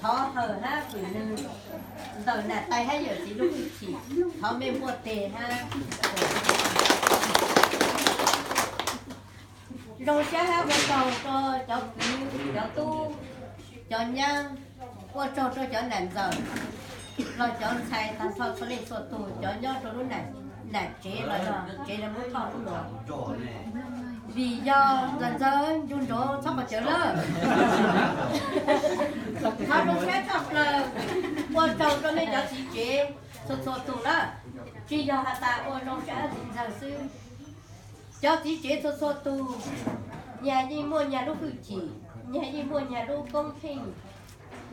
Thov hawm hab hwm nws ntawm nam tais hab yawm txiv lub hwj chim, thov mej npuaj teg hab zoo sab hab ua tsaug rua cov kwv, cov tub, cov nyab, ua tsaug rua cov nam ntxawm los cov ntxhais tag nrho txhua leej txhua tug cov nyob rua lub nam tsev los yog tsev lawv muab thauj lub nuav. Vim yog ntxawm ntxawg ncu ntsoov txhob qhov cawv lawm. Thov zoo sab tshaj plaws ua tsaug rua mej cov txiv tsev txhua txhua tug lawm, tsis yog has tas ua zoo sab txiv ntxawg xwb. Cov txiv tsev txhua txhua tug, nyag yeej muaj nyag lub hwj chim, nyag yeej muaj nyag lub koob pheej,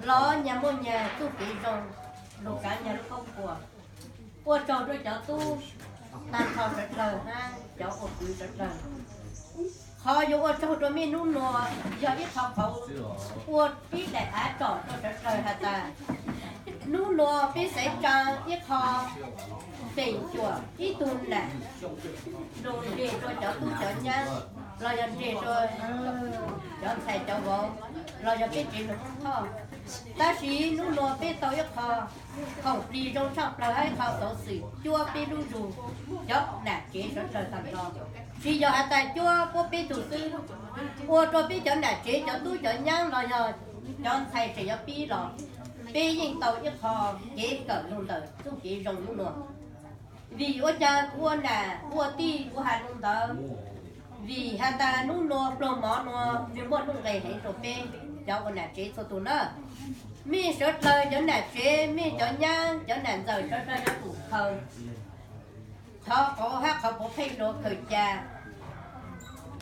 los nyag muaj nyag txuj kev zoo, lug kaav nyag lub koob kua. Ua tsaug rua cov tub tag nrho sawv dlawg hab cov ua kwv sawv dlawg. Qhov yuav ua tsaug rua mej nub nua yog ib qho qauv ua ib daim av tsom rua sawv dlawg has tas, nub nua peb xaiv tsaa ib qho feem xyuam ib tug nam lug nres rua cov tub cov nyab, los yog nres rua cov ntxhais cov vauv, los yog peb tsev lug thoj. Tab sis nub nua peb tau ib qho khoom plig zoo tshaj plaws hab ib qho xov xwm cuab peb lub zug, cov nam tsev sawv dlawg tag nrho. Tsis yog has tas cuab puab peb tug xwb, ua rua peb cov nam tsev cov tub cov nyab los yog cov ntxhais tseem yuav pib los, peb yeej tau ib qho kev kawm lug ntawm txuj kev zoo nub nua. Vim ua cas kuv ua nam ua tij kuv has lug ntawd? Vim has tas nub nua pluag mov nua nws muaj nuj nqes heev rua peb cov ua nam tsev txhua tug na. Mej sawv dlawg cov nam tsev, mej cov nyab cov nam ntxawm sawv dlawg yuav tsum khaws, qhov qauv hab qhov puav pheej lug khaws ca.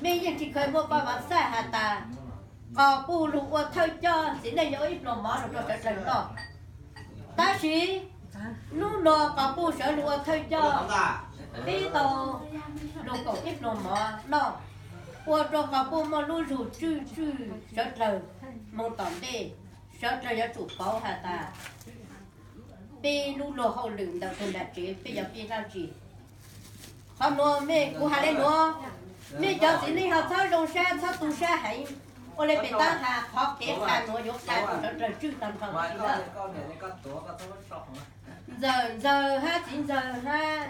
Mej yeej tsis kheev muaj paj vav xaj has tas qos puj lug ua thawj coj txiv neej yuav ua ib pluag mov lug rua sawv dlawg noj. Tab sis nub nua qos puj sawv lug ua thawj coj, peb tau lug koom ib pluag mov noj, ua rua qos puj muaj lub zug tswj tswj sawv dlawg moog tom ntej. Sawv dlawg yuav tsum paub has tas peb lub luag hauj lwm ntawm tug nam tsev peb yuav pib dlaab tsi. Qhov nuav mej kuv has le nuav, mej cov txiv neej ho txhob zoo sab txhob tu sab heev. Ua le pem taab has qhov kev qha nuav yuav qha rua sawv dlawg tswj tag nrho huv si lawm. Ntxawm ntxawg hab txiv ntxawg hab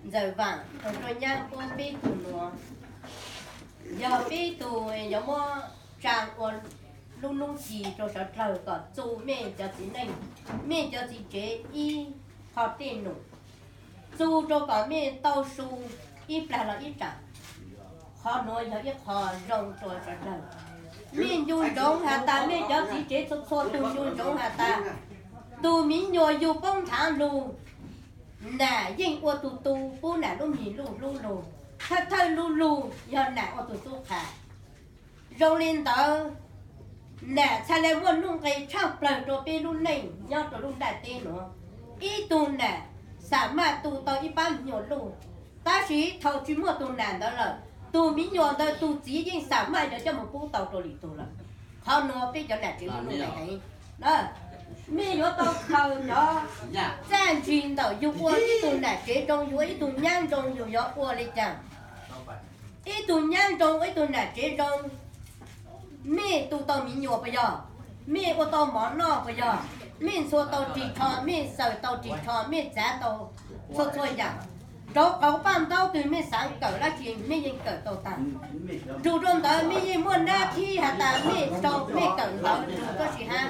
ntxawm vaam tug rua nyab puab peb tug nuav, yog peb tug yuav muab tsaa ua lub nub ci rua sawv dlawg kom txu mej cov txiv neej, mej cov txiv tsev ib qho tej num, txu rua kom mej tau su ib plag los ib tsaam. Qhov nuav yog ib qho zoo rua sawv dlawg. Mej ncu ntsoov has tas mej cov txiv tsev txhua txhua tug ncu ntsoov has tas tug miv nyuas yug poob nthav lug, nam yeej ua tug tu pub nam lub mis luj hlub lug, thawj thawj lug lug yog nam ua tug tub qha. Zoo li ntawd, nam txhaj le muaj nuj nqe tshaj plawg rua peb lub neej nyob rua lub nplaj teb nuav. Ib tug nam xam maj tu tau ib pab miv nyuas luj, tab sis thaum tsis muaj tug nam ntawd lawm, tug miv nyuas ntawd tug txiv yeej xam maj yuav coj moog pub tau rua lwm tug lawm. Qhov nuav peb cov nam tsev muaj nuj nqe heev. Mej yuav tau khaws cov txaj ntsig ntawm yug ua ib tug nam tsev zoo, yug ua ib tug nyab zoo, yug yuav ua le caag. Ib tug nyab zoo ua ib tug nam tsev zoo, mej tu tau miv nyuas puas yog? Mej ua tau mov noj puas yog? Mej ntxhua tau ris tsho, mej xaws tau ris tsho, mej txav tau txhua txhua yaam. Nrov qauv paj ntaub twg mej xaav kawm dlaab tsi mej yeej kawm tau taag. Nrug rua ntawd mej yeej muaj nab thib has tas mej rau mej kawm ntawv nrug tuab si hab.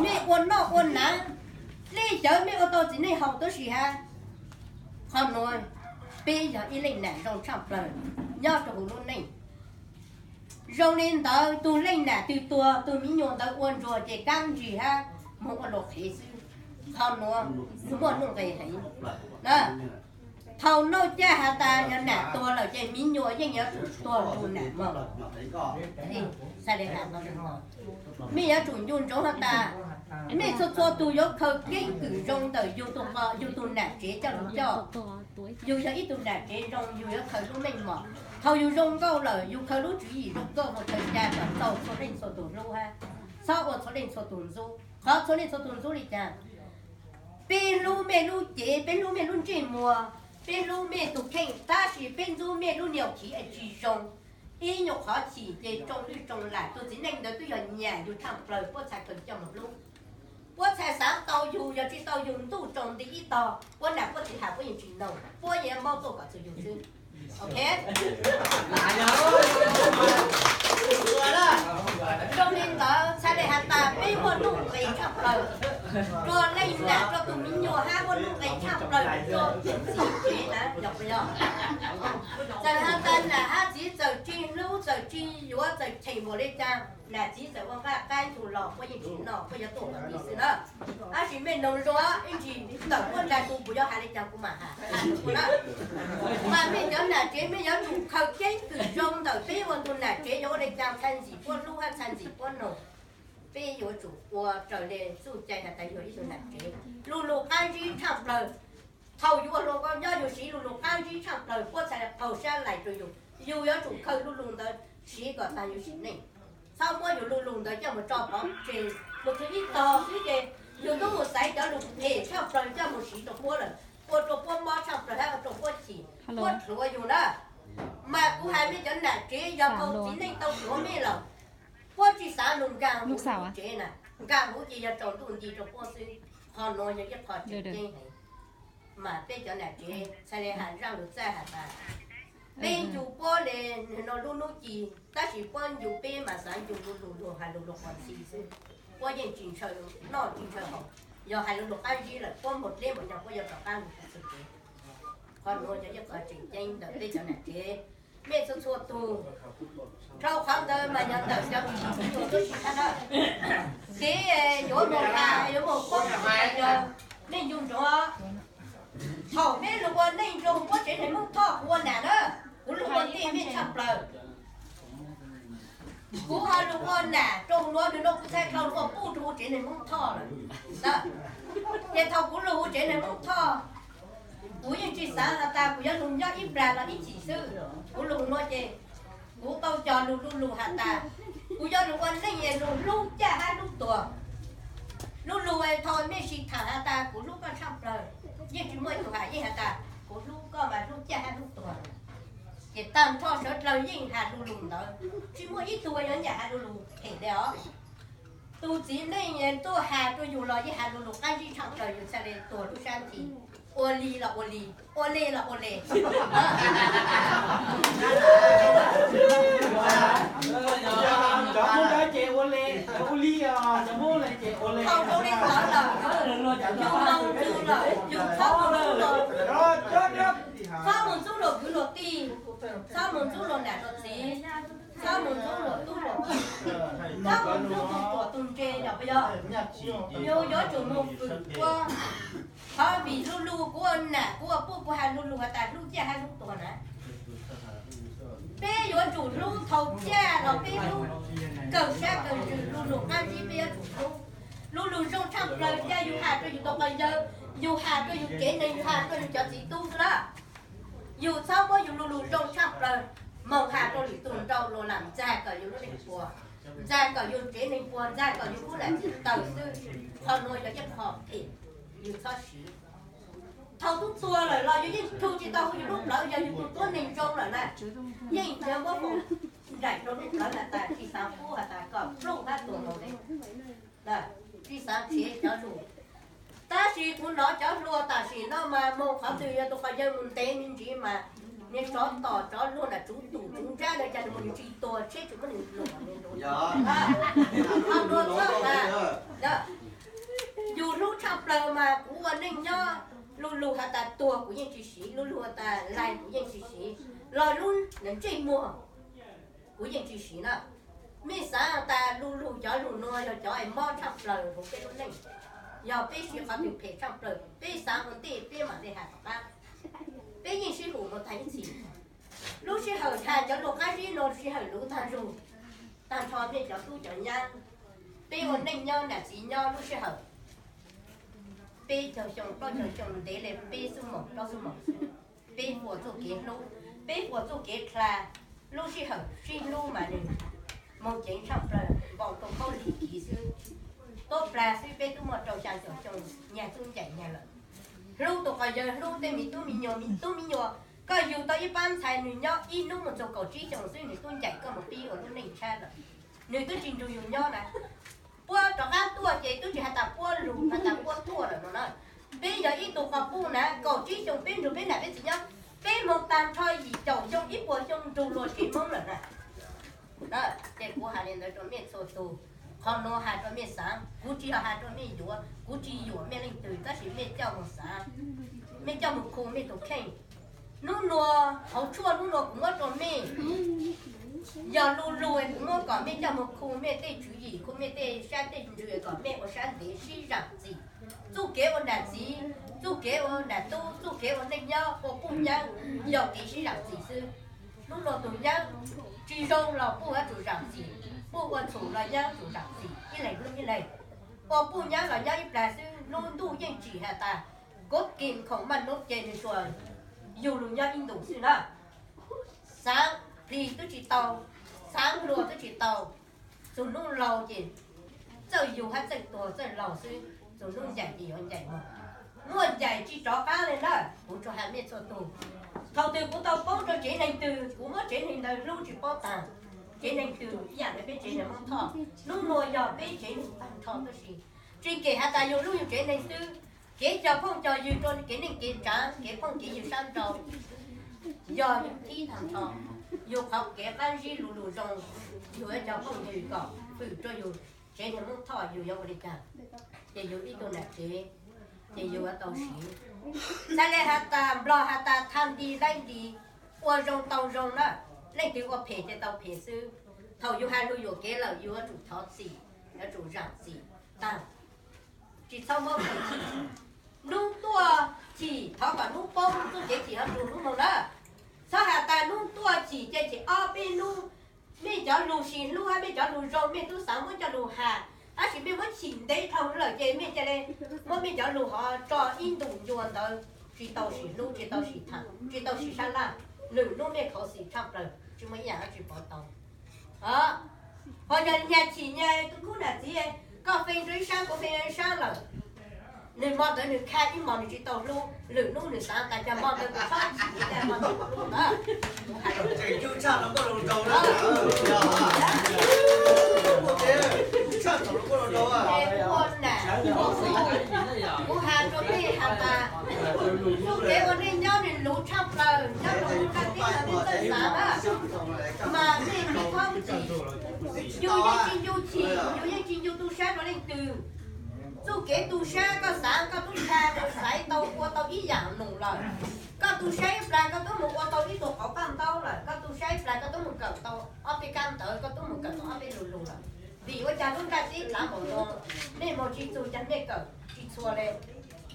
Mej ua noj ua hnav, dlej cawv mej ua tau txiv neej haus tuab si hab. Qhov nuav peb yog ib leej nam zoo tshaj plawg nyob rua huv lub neej. Zoo li ntawd tug leej nam twg tuag tug miv nyuas ntawd ua ntsuag ces kaab ntsig hab moog ua luag qhev xwb. Qhov nuav muaj nuj nqe heev. Thaum nauj caj has tas yog nam tuag lawm ces miv nyuas yeej yuav tsum tuag lug nam moog. Mej yuav tsum ncu ntsoov has tas mej txhua txhua tug yuav khaws keeb kwm zoo ntawm yug tug nam tsev coj lug coj. Yug yog ib tug nam tsev zoo yug yuav khaws lub meej mom. Thaum yug zoo nkauj lawm yug khaws lub tswv yim zoo nkauj moog khaws ca kom txaus txhua leej txhua tug hlub hab txhob ua txhua leej txhua tug ntxub. Qhov txhua leej txhua tug ntxub li cas? Peb hlub mej lub cev, peb hlub mej lub ntsej muag, peb hlub mej tug kheej, tab sis peb ntxub mej lub niag khiv es tsis zoo. Ib nyuag qhov chim ces tsoo lwj tsoo lam, tug txiv neej ntawd twb yog nyam yug tshaj plawg puab txhaj khaws coj moog hlub. Puab txhais xav tau yug, yog tsis tau yug ntuj tsaus nti ib tog, puab nam puab txiv has puab yeej tsis noog, puab yeej mob tuaj kom txug yug xwb. Ok. Zoo li ntawd txhais le has tas peb muaj nuj nqis tshaj plaws rua leej nam, rua tug miv nyuas hab muaj nuj nqis tshaj plaws rua tug txiv tsev na, yog puas yog? Txawm has tas nam hab txiv txawm tsis hlub, txawm tsis yuav, txawm cheem npaum le caag, nam txiv txawm ua nqaj qab ncu los puab yeej tsis noj, puab yuav tuaj kom txug xwb na. Tab sis mej noog zoo, ib ntsis tawm puab dag tug kuv yuav has le caag kuv mam has, has tug na. Mas mej cov nam tsev mej yuav tsum khaws keeb kwm zoo ntawm peb ua tug nam tsev yuav ua le caag txhaj ntxim puab hlub hab txhaj ntxim puab noog. Peb yuav tsum ua raws le txuj cai has tas yug ib tug nam tsev, lu lug qab zib tshaj plaws. Thaum yug ua hluas nkauj nyob yug siv lu lug qab zib tshaj plaws, puab txhaj le qaug sab lais rua yug. Yug yuav tsum khaws lu lug ntawd siv kom taag yug sim neej. Txhob muab yug lu lug ntawd coj mus tso pov tseg, mus txug ib tog xwb ces yug tub mus xaiv cov lug phem tshaj plaws coj mus siv rua puab lawm, ua rua puab mob tshaj plaws hab ua rua puab chim, puab rhuav yug na. Mas kuv has mej cov nam tsev, yog thaus txiv neej tau rhuav mej lawm, puab tsis xav lug nkag huv tsev na, nkag huv ces yog tsaus ntuj nti rua puab xwb. Qhov nuav yog ib qho tseem ceeb heev. Mas peb cov nam tsev txhaj le has zaaj lug txaij has tas, peb ncu puab le nuav lub nub ci, tab sis puab ncu peb mas xav ncu lu lug lug has lu lug qhov txhia xwb. Puab yeej tsis ntshaw noj tsis ntshaw haus, yog has lu lug qab zib lawm puab moog dleb npaum caag puab yuav rov qab lug txug tsev. Qhov nuav yog ib qho tseem ceeb ntawm peb cov nam tsev. Mej txhua txhua tug, dhau qhov ntawd mas yog ntawm cov tub si thab na, kev yuav moog has yuav moog paub yog neej ncu nrov. Thaum peb lug ua neej rua puab tsev neeg Moob Thoj, kuv ua nam na, kuv lug ua ntej mej tshaj plaws. Kuv ho lug ua nam rua nuav, nwg nuav kuv txhaj dlhau lug ua puj rua huv tsev neeg Moob Thoj lawm. Ces thaum kuv lug huv tsev neeg Moob Thoj, kuv yeej tsis xaav has tas kuv yuav lug nyob ib plag los ib chim xwb. Kuv lug nuav ces kuv tau cog lug lu lug has tas kuv yuav lug ua neej es lug hlub caj hab hlub tuag. Lu lug es thaum mej sim tham has tas kuv hlub koj tshaj plaws, yeej tsis muaj ib tug has, yeej has tas kuv hlub koj mas hlub caj hab hlub tuag. Ces taag nrho sawv dlawg yeej has lu lug ntawd, tsis muaj ib tug yuav nyam has lu lug phem le os. Tug txiv neej tuaj has rua yug los yeej has lu lug qab zib tshaj plaws, yug txhaj le tuag lub sab nthi. Ua li los ua li, ua le los ua le. Cov Moob lawv ces ua le, ua li os, cov Moob lawv ces ua le. Thaum zoo li ntawd lawm, yug moog txug lawm, yug txhob moog txug lawm, txhob moog txug luag kwv luag tij, txhob moog txug luag nam luag txiv, txhob moog txug luag tub luag ki, txhob moog txug tug ruam tug ntse, yog puas yog? Yug yuav tsum moog fwm ua, qhov vim lu lug kuv ua nam kuv ua puj kuv has lu lug has tas hlub caj hab hlub tuag na. Peb yuav tsum hlub thaus caj los peb hlub kawg sab kawg ntsws, lu lug qab zib peb yuav tsum hlub. Lu lug zoo tshaj plaws ca yug has rua yug tug quas yawg, yug has rua yug tsev neeg, yug has rua yug cov txiv tub xwb na. Yug txhob muab yug lu lug zoo tshaj plaws moog has rua lwm tug nrau luas lam ntxag kom yug lub neej puas, ntxag kom yug tsev neeg puas, ntxag kom yug lub nam txiv taws xwb. Qhov nuav yog ib qho phem, yug txhob siv. Thaus tub tuag lawm los yug yeej tug tsis tau hu yug lub plawv, yog yug tug tuab neeg zoo lawm na, yeej yuav muab foom nraim rua lub plawv has tas tsis xaav pub has tas kom pluj hab tuag moog le. Tsis xaav tshev cov lug. Tab sis kuv nov cov hluas tam sim no mas moog qhov twg yog tug quas yawg moog ntev me ntsis mas niag tsov tom tsov luag nam tsuv tum tsuv nrab le caag nws moog nws tsis tuag tsheb tsis muab nws luam. Qhov nuav txhob tas. Yug hlub tshaj plaws mas kuv ua neej nyob, lu lug has tas tuag kuv yeej tsis siv, lu lug has tas laig kuv yeej tsis siv, los lub ntsej muag kuv yeej tsis siv na. Mej xaav tas lu lug cov lug nuav yog cov es mob tshaj plaws huv peb lub neej. Yog peb siv qhov twg phem tshaj plaws peb xaav ua ntej peb mam le has tom qab. Peb yeej sib hum moog tag ib txhis. Lub sij hawm has cov lug qab zib nuav sij hawm luv tag zug, tag nrho mej cov tub cov nyab, peb ua neej nyob nam txiv nyob lub sij hawm peb caug xyoo plaub caug xyoo ntev le peb xuab moos plaub xuab moos, peb puas txuj kev hlub, peb puas txuj kev dlha. Lub sij hawm sib hlub mas nws moog ceev tshaj plaws npaum rau khaub lig kiv xwb. Tuab plag xwb peb tub muaj rau xya caum xyoo nyag tub ncaim nyag lawm. Hlub tug quas yawg, hlub tej me tub me nyuam, me tub me nyuam, koj yug tau ib pab ntxhais nws nyob ib hnub moog txug kaum tsib xyoo xwb nws tub ncaim koj moog pib ua lub neej tshab lawm. Nws twb tsis nrug yug nyob na. Puab rov qab tuaj ces twb tsis has tas puab lug has tas puab tuaj lawm no na. Peb yog ib tug quas puj na, kaum tsib xyoo peb nrug peb nam peb txiv nyob, peb moog taag nrho yim caum xyoo ib puas xyoo nrug luas tsev Moob lawm na. Ces kuv has le ntawd rua mej txhua tug. Qhov nuav has rua mej xaav, kuv tsi has rua mej yuav, kuv tsi yuam mej leej twg, tab sis mej coj moog xaav, mej coj moog khu mej tug kheej. Nub nuav hauv tshuaj nub nuav kuv muab rua mej, yog lu lug kuv muab kom mej coj moog khu mej tej tswv yim, khu mej tej sab tej ntsws kom mej ua sab ntev sib zaam txim. Txuj kev ua nam txiv, txuj kev ua nam tub, txuj kev ua neej nyob ua puj nyaab yog kev sib zaam txim xwb. Nub nuav tug nyaab tsi zoo los puj yuav tsum zaam txim, puj ua txhum los nyaab tsum zaam txim ib leeg ib leeg. Ua puj nyaab los nyob ib plag xwb, lub ntuj yeej tsim has tas kov kis khoom maj nub ces nwg tsuas yug lug nyob ib ntus xwb na. Xaav plig tub tsi tau, xaav luag tub tsi tau. Txug nub laug ces txawj yug hab txawj tuag txawj laug xwb, txug nub ncaim ces yuav ncaim moog. Muaj ncaim tsi rov qaab le na, kuv tsuas has mej txhua tug. Thaum twg kuv tau paub rua tsev neeg twg, kuv muab tsev neeg ntawd hlub tsi paub taag. Tsev neeg twg ib yaam le peb tsev neeg Moob Thoj, nub nuav yog peb tsev neeg taag nrho tuab si. Tsi kem has tas yug hlub yug tsev neeg xwb, kev cog phooj cog ywg rua kev neej kev tsaav, kev phooj kev ywg sab nrau, yog yug thib taag nrho, yug qhov kev qaab zib lu lug zoo, yug yuav cog phooj ywg kom fwm rua yug tsev neeg Moob Thoj yug yuav ua le caag, ces yug ib tug nam tsev, ces yug yuav tau siv. Txhaj le has tas Nplog has tas tha nti laib nti, ua zoo tau zoo na, leej twg ua phem ces tau phem xwb. Thaum yug has lug yuam kev lawm yug yuav tsum thov txim, yuav tsum zaam txim taag. Tsi txhob muab, nub tuaj chim thov kom nub poob, txuj kev chim ho rua nub moog na. Txhob has tas nub tuaj chim ces chim ob peb nub, mej cov lug sis hlub hab mej cov lug zoo mej tub xaav muab coj lug has, tab sis mej muab chim ntev dhau lawm ces mej ca le muab mej cov lug hov tso ib ntus ncua ntawd, tsi tau sim hlub, tsi tau sim tham, tsi tau sim sab laj, lwm nub mej khuv xim tshaj plawg, tsi muaj ib yaam dlaab tsi pov tau. Ho yog nyag chim nyag tub khub nam txiv, koj fee rua ib sab kuv fee rua ib sab lawm, nwg mo ntawd nwg kha ib mos nwg tsi tau hlub, lwm nub nwg xaav tas cov mo ntawd kuv txhob chim, cov mo ntawd kuv hlub na. Tseem cug tshaj los kuj lug nraug na. Kuv ua nam, kuv has rua mej has tas, txuj kev ua neej nyob nwg luv tshaj plawg, nyob rua ntuj nrag teb no mej txawj xaav na, mas mej tsi txhob chim. Yug yeej tsi ncu chim, yug yeej tsi ncu tu sab rua leej twg. Txuj kev tu sab koj xaav koj tub nrag nws xaiv tau ua tau ib yaam num lawm. Koj tu sab ib plag koj tub mus ua tau ib tug qauv paj ntaub lawm, koj tu sab ib plag koj tub mus kawm tau ob peb kab ntawv, koj tub mus kawm tau ob peb lug lug lawm. Vim ua caag lub nrag teb dlav npaum no, mej moog tsi txug caag mej kawm tsi txhua le.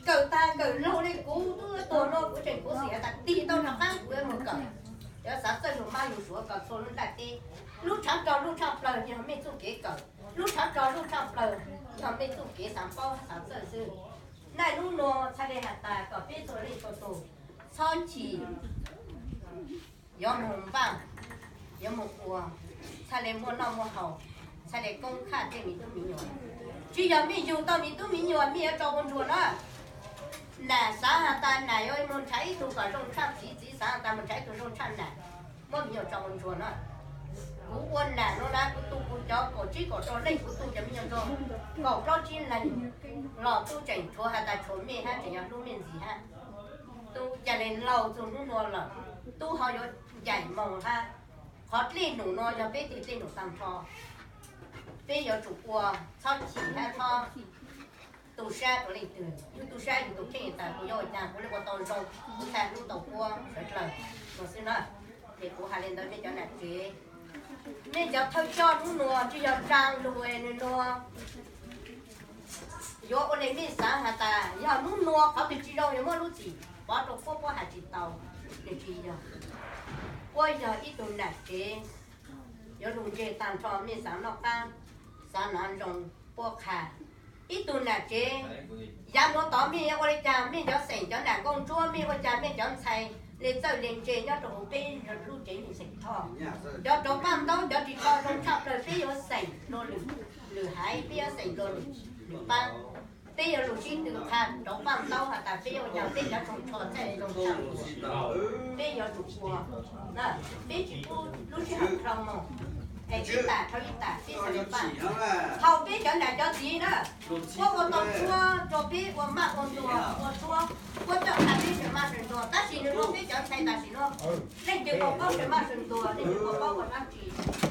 Kawm tag kawm laug le kuv tub tuag no kuv tseem khuv xim has tas tig tau rov qaab kuv yuav moog kawm. Yuav xaav txawj lug mab lug suav kom txhua lub nrag teb, lub tshaav rog lub tshaj plawg yog mej txuj kev kawm, lub tshaav rog lub tshaj plawg yog mej txuj kev xaav paub xaav txawj xwb. Naj nub nuav txhaj le has tas kom peb txhua leej txhua tug txhob chim, yuav moog npaj, yuav moog ua, txhaj le muaj noj muaj haus, txhaj le koob khaj tej miv tub miv nyuam. Tsi yog mej yug tau miv tub miv nyuam mej yuav tso ua ntsuag na. Nam xaav has tas nam yuav moog nrhav ib tug kom zoo tshaj txiv, txiv xaav has tas moog nrhav ib tug zoo tshaj nam, muab miv nyuam tso ua ntsuag na. Kuv ua nam nuav na kuv tu kuv cov kaum tsib kaum rau leej, kuv tu cov miv nyuam nrog kaum plaub tsib leeg los tub tseem tshuav has tas tshuav mej hab tseem yog hlub mej ntxiv hab. Tub ca le laug txug nub nuav lawm, tub ho yuav ncaim moog hab. Qhov dlej num nuav yog peb tug dlej num taag nrho. Peb yuav tsum ua, txhob chim hab txhob tu sab rua leej twg. Yug tu sab yug tus kheej tas kuv yuav ua caag kuv le ua tau zoo, kuv txhaj hlub tau puab sawv dlawg no xwb na. Ces kuv has le ntawd mej cov nam tsev, mej cov thawj coj nub nuav tsi yog tsaa lug nwg nuav. Yuav ua le mej xaav has tas yog nub nuav qhov twg tsi zoo yuav muab lub txim pov rua puab, puab has tsi tau, nws tsi yog. Puab yog ib tug nam tsev, yuav lug ntse taag nrho mej xaav noj qaab, xaav nav zoo, puab qha. Ib tug nam tsev, yav nuav tod mej yuav ua le caag, mej cov xeem cov nam nkauj ntsuab mej ua caag, mej cov ntxhais le txawj le ntse nyob rua huv peb lub tsev neeg Xeem Thoj. Cov rauv paj ntaub, cov ris tsho zoo tshaj plawg peb yuav xeem dlua lwm haiv, peb yuav xeem dlua lwm paab. Peb yuav lug sib tw qha rauv paj ntaub has tas peb yuav ua caag peb cov tsoos tsho txhaj zoo tshaj plawg, peb yuav tsum ua, peb tsi pub lub sij hawm dhau moog. ib tam dhau ib tam peb txhais li paj. Thaum peb cov nam cov txiv na, puab ua tau tshuab rua peb ua maj ua ntuag ua tshuab, puab coj qha peb sawv maj sawv ntuag, tab sis nws ua peb cov ntxhais tam sim no leej twg puas paub sawv maj sawv ntuag, leej twg puas paub ua dab tsi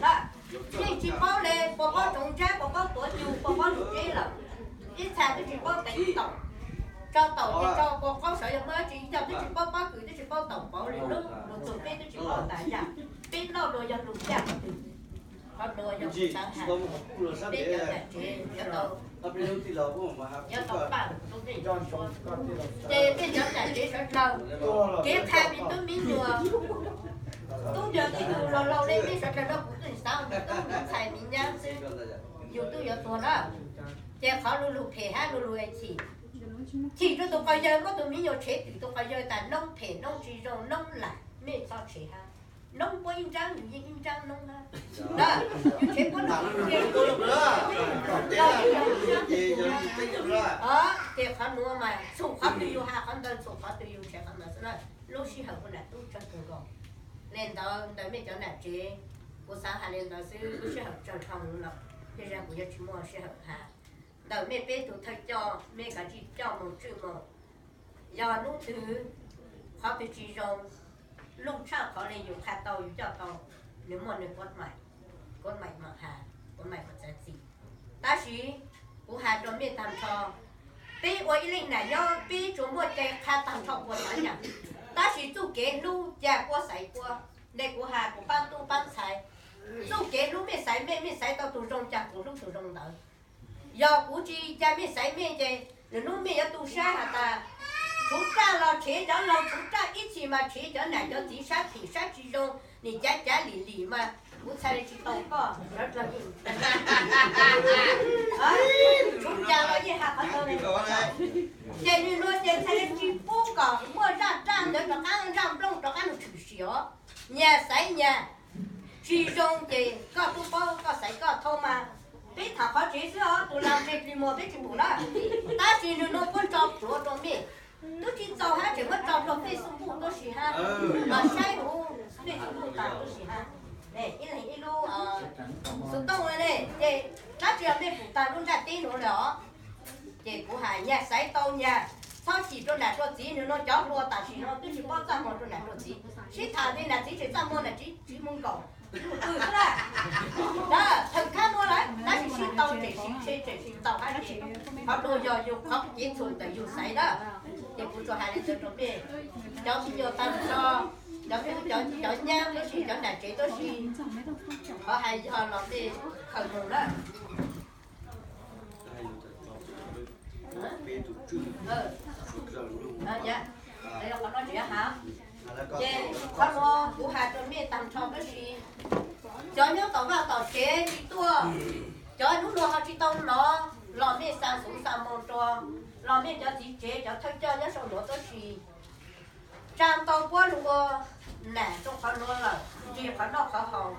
na. Yeej tsis paub le, puas paub tsoov ntsab, puas paub tuav yug, puas paub lug dleb lawm. Ib txha twb tsis paub teev taum, tso taum ces tso, puas qaub sawv yog muaj dab tsi, ib co twb tsis paub pob kws, twb tsis paub taum pauv li lub lug txug peb twb tsis paub tas yam. Peb noj dua yog lug yaj qhov twg, qhov dua yog kuv xaav has, peb cov nam tsev yuav tau, yuav tau paj lug tub neej, ces peb cov nam tsev sawv dlawg kev qha me tub me nyuam, tub nyuam twb yug laug laug le, peb sawv dlawg nrog kuv twb xaav ua me tub me ntxhais me nyab xwb, yug tub yuav tuag na. Ces qhov lu lug phem hab lu lug chim, chim rua tus quas yawg, muab tus me nyuam tshev twm tus quas yawg tas noob phem noob tsis zoo noob lam, mej txhob tshev hab. Noob puab ib nraab yus yeej ib nraab noob hab. Yus tshev puab noob ces qhov nuav mas txhum qhov twg yus has qhov ntawd, txhum qhov twg yus tshev qhov ntawd xwb na. Lub sij hawm ua nam tub tsawg kawg nkaus. Le ntawd ntawm mej cov nam tsev, kuv xaav has le ntawd xwb, lub sij hawm tsawg dhau lawm, tej zag kuv yuav tsis muaj sij hawm has. Ntawm mej peb tug thawj coj, mej kav tsij coj moog tswj moog. Yog nub twg qhov twg tsis zoo, luj tshaj qhov le yus qha tau yus coj tau, nwg muaj nwg kuab maim, kuab maim mam has, kuab maim mam txav txim. Tab sis kuv has rua mej taag nrho, peb ua ib leej nam nyob peb tsuas muaj cai qha taag nrho puas tsav yam, tab sis txuj kev hlub ca puab xaiv puab. Le kuv has kuv paab tub paab ntxhais, txuj kev hlub mej xaiv mej, mej xaiv tau tug zoo ca kuv hlub tug zoo ntawd. Yog kuv tsis ca mej xaiv mej ces nws nub mej yuav tu sab has tas, tshuv raj los tshev cov laug, tshuv raj ib txhis mas tshev cov nam cov txiv, sab phim sab tsis zoo, nim cav cav lim lim mas kuv txhais le tsis tau koj sawv dlawg. Tshuv ca los yeej has qhov ntawd le. Ces nws nua ces txhais le tsis pub kom muaj zaj raj ntawd rov qab, zaj nplooj rov qab lug tshwm sim os. Nyag xaiv nyag, tsis zoo ces koj tub paub koj xaiv koj thaum mas. Peb tham qhov tsev xwb os, tus lam ntseg plig muag peb tsis pum na. Tab sis nws nua puab tso plhuav rua mej, tub tsis txaus hab tseem muab tso rua Facebook tuab si hab, los saib huv Facebook tas tuab si hab. Ib leeg ib lub xov tooj le, ces dlaab tsi mej pum taag lub nraj teb nuav le os. Ces kuv has nyag xaiv tau nyag, txhob chim rua nam rua txiv, nws nua cov hluas tam sim no twb tsis paub txaj muag rua nam rua txiv, sib tham li nam txiv tseem txaj muag nam txiv tsis muaj nkaum, pw xwb la. Thaum khab nuav lawm tab sis sib tau tseem sim tshe tseem sim txaus hab ces qhov dlua yog yug qhov kev txhum ntawm yug xaiv na. Ces kuv tsuas has le ntawd rua mej, cov me nyuam taag nrho, cov nyab tuab si, cov nam tsev tuab si, qhov hais yog los mej khaws moog na. Ces qhov nuav kuv has rua mej taag nrho tuab si, cov nyob tom vaj tom tsev tsis tuaj, cov nub nuav ho tsis tau nov los mej xa xuv xa moo rua, los mej cov txiv tsev cov thawj coj nyob sau nuav tuab si, tsaa tau puab lug ua nam rua qhov nuav lawm, nrug qhov noj qhov haus,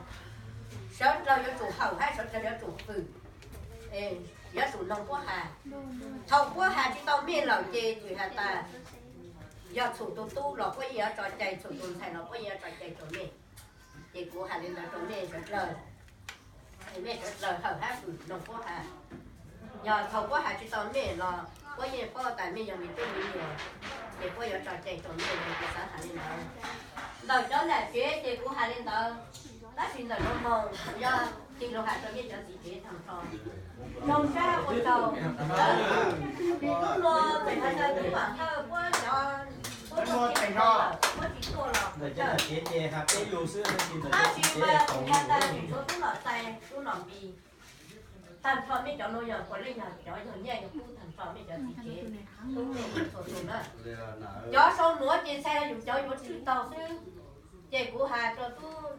sawv dlawg yuav tsum hawm hab sawv dlawg yuav tsum fwm, yuav tsum noog puab has. Thaum puab has tsis tau mej lawm ces txhais has tas yog txhum tug tub los puab yeej yuav tso cai, txhum tug ntxhais los puab yeej yuav tso cai rua mej. Ces kuv has le ntawd rua mej sawv dlawg, mej sawv dlawg hawm hab fwm noog puab has. Yog thaum puab has tsis tau mej los puab yeej paub tas mej yog mej tub me nyuam, ces puab yuav tso cai rua mej. Kuv xaav has le ntawd. Ntawm cov nam tsev ces kuv has le ntawd, tab sis ntawm nuav moog kuv yuav tig lug has rua mej cov txiv tsev taag nrho. Zoo sab ua tsaug. Lub nuav txawm has tas tub Vam Thawj puab cov, puab tsis tau lawm, puab tsis tuaj los, tab sis mas has tas tub Nom Xais, tub Nom Npis, taag nrho mej cov nuav yog puav leej yog cov yog nyaj yog kub taag nrho mej cov txiv tsev, tub mej txhua tug na. Cov sau nuav ces txhais yus cov yuav tsum tau xwb. Ces kuv has rua tub